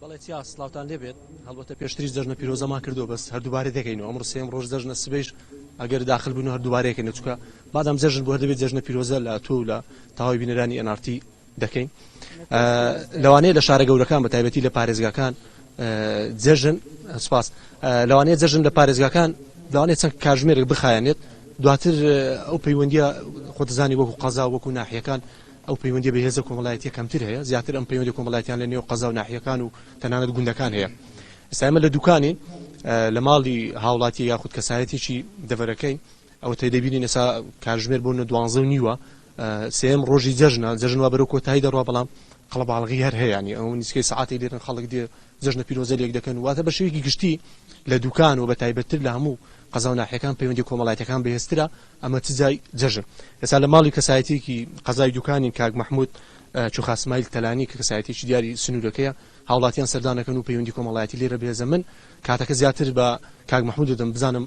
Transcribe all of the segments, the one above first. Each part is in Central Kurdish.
بەڵێ چیا سڵاوتان لێ بێت هەڵبەتە پێشتریش جەژنە پیرۆزەمان کردووە بەس هەر دووبارە دەکەینەوە ئەمڕۆ سێم ڕۆژ جەژنە سبەیش ئەگەر داخل بوون هەر دووبارەیەکەینەوە چونکە مادام جەژن بوو هەر دەبێت جەژنە پیرۆزە لە تۆ و لە تەواوی بینەرانی NRT دەکەین لەوانەیە لە شارە گەورەکان بە تایبەتی لە پارێزگاکان جەژن سپاس لەوانەیە جەژن لە پارێزگاکان لەوانەیە چەند کاژمێرێک بخایەنێت دواتر ئەو پەیوەندیە خۆتزانی وەکو قەزا وەکو ناحیەکان ئەو پەیوەندیە بەهێزە کۆمەڵایەتیە کەمتر هەیە زیاتر ئەم پەیوەندی کۆمەڵایەتیان لە نێو قەزا و ناحیەکان و تەنانەت گوندەکان هەیە ئێستا ئێمە لە دوکانین لە ماڵی هاوڵاتی یاخود کەسایەتێکی دەڤەرەکەین ئەوە تێ دەبینین ئێستا کاتژمێر بۆ نە دوانزە و نیوە سێم ڕۆژی جەژنە جەژن وا بەرەو کۆتایی دەڕوا بەڵام قەڵەباڵغی هەر هەیە ینی ئەو نزیکەی سەعاتی لێرن خەڵک دێ جەژنە پیرۆزە لێک دەکەن واتە بە شێوەیەکی گشتی لە دوکان و بە تایبەتتر لە هەموو قەزا و ناحیەکان پەیوەندی کۆمەڵایەتیەکان بەهێزترە ئەمە چ جای جەژن ئێستا لە ماڵی کەسایەتیەکی قەزای دوکانین کاک مەحمود چوخا سمایل تەلانی کە کەسایەتیەکی دیاری سنوورەکەیە هاوڵاتیان سەردانەکەن و پەیوەندی کۆمەڵایەتی لێرە بەهێزە من کاتەکە زیاتر بە کاک مەحمود دەدەم بزانم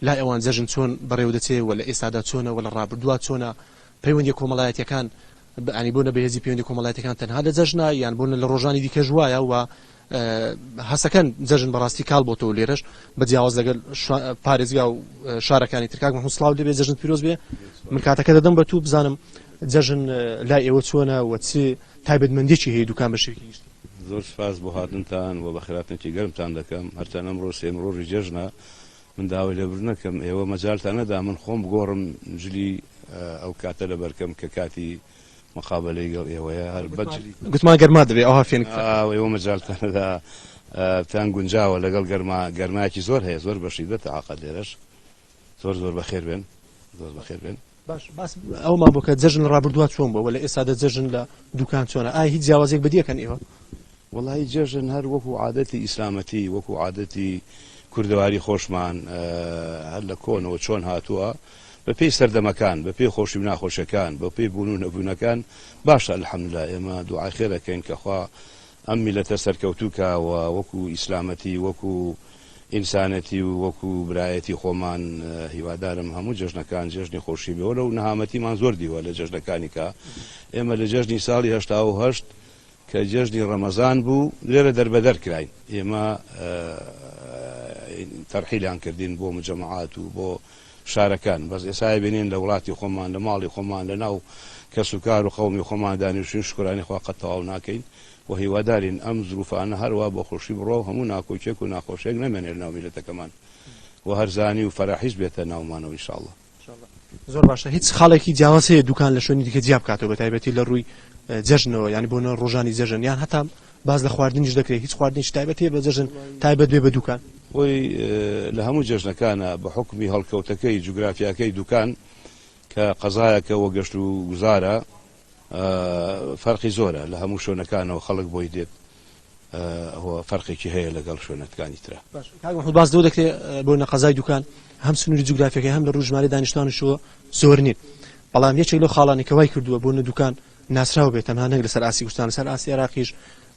لای ئەوان جەژن چۆن بەڕێوە دەچێ و لە ئێستادا چۆنە و لە ڕابردووا چۆنە پەیوەندیە کۆمەڵایەتیەکان ینی بۆنە بەهێزی پەیوەندی کۆمەڵایەتیەکان تەنها لە جەژنە یان بۆنە لە ڕۆژانی دیکەش وایە و هەسەکەن جەژن بەڕاستی کاڵ بۆتەوە لێرەش بە جیاواز لەگەل پارێزگا و شارەکانی تر. کاک مەحمود سڵاو لێبێ جەژنت پیرۆز بێ من کاتەکە دەدەم بە تو بزانم جەژن لای ئێوە چۆنە و چ تایبەتمەندیەکی هەیە دوکان بە شێوەیەکی گشتی. زۆر سوپاس بۆ هاتنتان و بەخێرهاتنێکی گەرمتان دەکەم، هەرچەند ئەمڕۆ سێیەم ڕۆژی جەژنە، من داوای لێبوردن ئەکەم ئێوە مەجالتان نەدا من خۆم بگۆڕم جلی ئەو کاتە لەبەرکەم کە کاتی مقابەلەی گەڵ ئێوەیە هەر بە جلی گوتمان گەرما دەبێ ئەوها فێنک ئاو ئێوە مەجالتان نەدا تان گونجاوە لەگەڵ گەرما گەرمایەکی زۆر هەیە زۆر بەشیدەتە عەقەد لێرەش زۆر زۆر بەخێر بێن زۆر بەخێر بێن. باش باس ئەومان بۆ کە جەژن لە ڕابردووە چۆن بووە لە ئێستادا جەژن لە دوکان چۆنە ئایا هیچ جیاوازیەک بەدی ئەکەن ئێوە؟ وەڵاهی جەژن هەر وەکو عادەتی ئیسلامەتی وەکو عادەتی کوردەواری خۆشمان هەر لە کۆنەوە چۆن هاتووە بە پێی سەردەمەکان بە پێی خۆشی و ناخۆشیەکان بە پێی بوون و نەبوونەکان باشە الحمدللە ئێمە دوعای خێر ئەکەین کە خوا ئەم میلەتە سەرکەوتوو کا و وەکو ئیسلامەتی وەکو ئینسانەتی و وەکو برایەتی خۆمان هیوادارم هەموو جەژنەکان جەژنی خۆشی بێ وەلەو نەهامەتیمان زۆر دیوە لە جەژنەکانی کە ئێمە لە جەژنی ساڵی 88 کە جەژنی ڕەمەزان بوو لێرە دەربەدەر کراین ئێمە تەرحیلیان کردین بۆ مجەمەعات و بۆ شارەکان بەس ئێستا بینین لە وڵاتی خۆمان لە ماڵی خۆمان لە ناو کەس و کار و قەومی خۆمان دانیشتین شکرانی خوا قەت تەواو ناکەین و هیوادارین ئەم زروفانە هەروا بە خۆشی بڕوا و هەموو ناکۆکیەک و ناخۆشیەک نەمێنێ لە ناو میللەتەکەمان و هەرزانی و فەرەحیش بێتە ناومانەوە ان شاء اللە. زۆر باشە هیچ خاڵێکی جیاواز هەیە دوکان لە شوێنی دیکە جیا بکاتەوە بە تایبەتی لە ڕووی جەژنەوە یانی بۆ نە ڕۆژانی جەژن یان هەتا باس لە خواردنیش دەکرێت هیچ خواردنێکی تایبەت هەیە بە جەژن تایبەت بێ بە دوکان؟ خۆی لە هەموو جەژنەکانا بە حوکمی هەڵکەوتەکەی جوگرافیاکەی دوکان کە قەزایەکە وە گەشت و گوزارە فەرقی زۆرە لە هەموو شوێنەکانەوە خەڵک بۆی دێت ئەوە فەرقێکی هەیە لەگەڵ شوێنەکانی ترا. باش کاک مەحمود باس لەوە دەکرێت بۆ نە قەزای دوکان هەم سنووری جوگرافیەکەی هەم لە ڕووی ژمارەی دانیشتوانیشەوە زۆر نین بەڵام یەکێک لەو خاڵانەی کە وای کردووە بۆ نە دوکان ناسراو بێت تەنها نەک لەسەر ئاستی کوردستان لەسەر ئاستی عێراقیش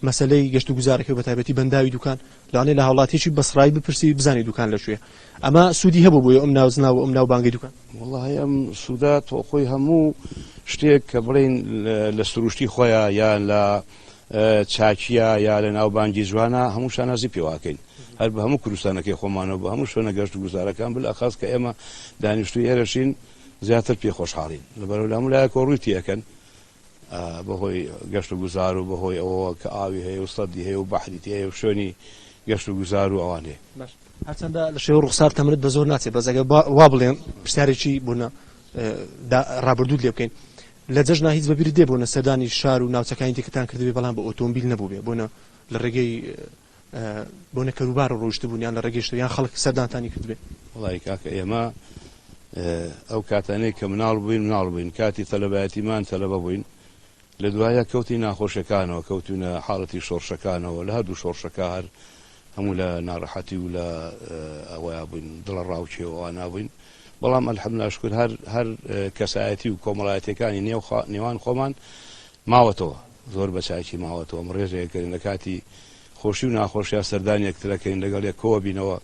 مەسەلەی گەشت و گوزارەکەی بە تایبەتی بەنداوی دوکان لەوانەیە لە هاوڵاتیەکی بەسڕایی بپرسی بزانێت دوکان لە کوێیە ئەمە سوودی هەبوو بۆی ئەم ناوزناو و ئەم ناوبانگەی دوکان؟ وەڵاهی ئەم سوودە تۆ خۆی هەموو شتێک کە بڵێین لە سروشتی خۆیا یا لە چاکیە یا لە ناوبانگی جوانە هەموو شانازی پێواکەین هەر بە هەموو کوردستانەکەی خۆمانەوە بە هەموو شوێنە گەشت و گوزارەکان بالئەخەس کە ئێمە دانیشتووی ئێرەشین زیاتر پێ خۆشحاڵین لەبەرئەوە لە هەموو لایەکەوە ڕووی تێئەکەن بەهۆی گەشت و گوزار و بەهۆی ئەوەوە کە ئاوی هەیە و سەدی هەیە و بەحری تێیە و شوێنی گەشت و گوزار و ئەوان هەیە. باش هەرچەندە لە شێوە ڕوخسار تەمەنت بە زۆر ناچێت بەس ئەگەر وا بڵێم پرسیارێکی بۆنە ڕابردووت لێ بکەین لە جەژنا هیچ بەبیرت دێ بۆنە سەردانی شار و ناوچەکانی دیکەتان کردبێ بەڵام بە ئۆتۆمبیل نەبووبێ بۆنە لە ڕێگەی بۆنە کەروبارە ڕۆیشتبوون یان لە ڕێگەی شتەوە یان خەڵک سەردانتانی کردبێ؟ وەڵایی کاکە ئێمە ئەو کاتانەی کە مناڵ بووین مناڵ بووین کاتی تەلەبایەتیمان تەلەبە بووین لە دوایە کەوتی ناخۆشیەکانەوە کەوتوینە حاڵەتی شۆڕشەکانەوە لە هەردوو شۆڕشەکە هەر هەموو لە ناڕەحەتی و لە ئەوەیا بووین دڵە ڕاوکێ و ئەوانە بووین بەڵام الحمدلله شکر هەر هەر کەسایەتی و کۆمەڵایەتیەکانی نێو نێوان خۆمان ماوەتەوە زۆر بە چاکی ماوەتەوە ئەم ڕێزێک کردین لە کاتی خۆشی و ناخۆشیا سەردانی یەکترەکەین لەگەڵ یەک کۆ بینەوە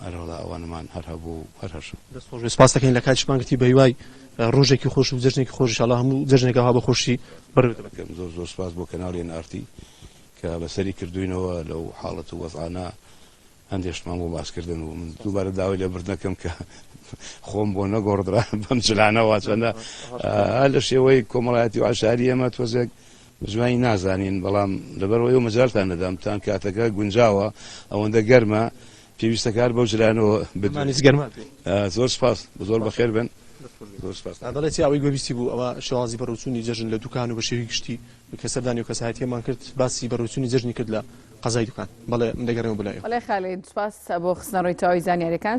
ئەرەوەڵا ئەوانەمان هەر هەبوو و هەر هەشە. دەست خۆش بێت سپاست دەکەین لە کاتیشمان گرتی بەهیوای ڕۆژێکی خۆش و جەژنێکی خۆش ان شاءاللە هەموو جەژنێک ئاوا بە خۆشی بەڕێوە دەبەن. زۆر زۆر سپاس بۆ کەناڵی ئێن ئاڕ تی. کە بەسەری کردووینەوە لەو حاڵەت و وەزعانە هەندێ شتمان بۆ باس کردن و من دووبارە داوای لێبوردنەکەم کە خۆم بۆ نەگۆڕدرا بەم جلانەوە چەندە لە شێوەی کۆمەڵایەتی و عەشایری ئێمە تۆزێک جوانی نازانین بەڵام لەبەرەوەی ئەو مەجالتان نەدام تان کاتەکە گونجاوە ئەوەندە گەرمە پێویستە کار بەو جلانەوە بدرێت. گەرمە زۆر سپاس زۆر بەخێر بن زۆر سپاس. بەڵێ چی ئەوەی گوێبیستی بوو ئەوە شێوازی بەڕێوچوونی جەژن لە دوکان و بە شێوی گشتی کە سەردانی و کەسایەتیەمان کرد باسی بەڕێوچوونی جەژنی کرد لە قەزای دوکان. بەڵێ من دەگەڕێمەوە بۆ لای ئێوە. بەڵێ خالید سوپاس بۆ خستنەڕووی تەواوی زانیاریەکان.